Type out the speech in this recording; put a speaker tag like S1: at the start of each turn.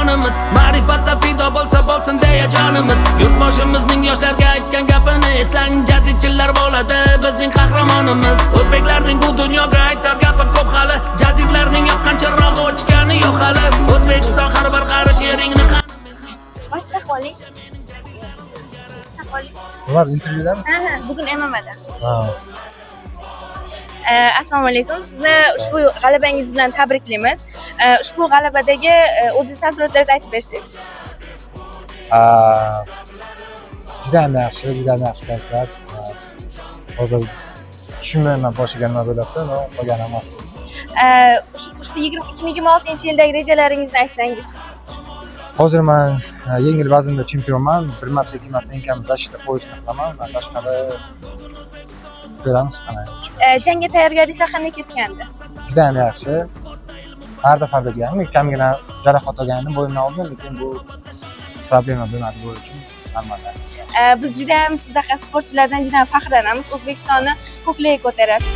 S1: qahramonimiz. Ma'rifatda fido bo'lsa bo'lsin deya jonimiz. Yurtboshimizning yoshlarga aytgan gapini eslang: jadidchillar bo'ladi bizning qahramonimiz. O'zbeklarning bu dunyoga aytar gapi ko'p hali, jadidlarning yoqqan chirog'i o'chgani yo'q hali. O'zbekiston, har bir qarich yeringni
S2: Boshqa ahvoling? Ahvoling?
S3: Nima, intervyudami?
S2: Ha, bugun MMAda.
S3: Ha.
S2: Assalomu alaykum. Sizni ushbu g'alabangiz bilan tabriklaymiz. Ushbu g'alabadagi o'zingiz taassurotlaringizni aytib bersangiz.
S3: Judayam yaxshi, judayam yaxshi kayfiyat. Hozir tushunmayman boshiga nima bo'lyapti, но qolgani hammasi.
S2: Ushbu 2026-yildagi rejalaringizni aytsangiz.
S3: Hozir man yengil vaznda chempionman. Bir marta, ikki marta eng kam защита пояс ni qilaman. Va tashqari ko'ramiz qanday.
S2: Jangga tayyorgarliklar qanday ketgandi?
S3: Judayam yaxshi. Har safar deganim, kamgina jarohat olgandim bo'yimdan oldin, lekin bu problema bo'lmadi bu uchun, normal.
S2: Biz judayam sizdaqa sportchilardan judayam faxrlanamiz. O'zbekistonni ko'klarga ko'taradi.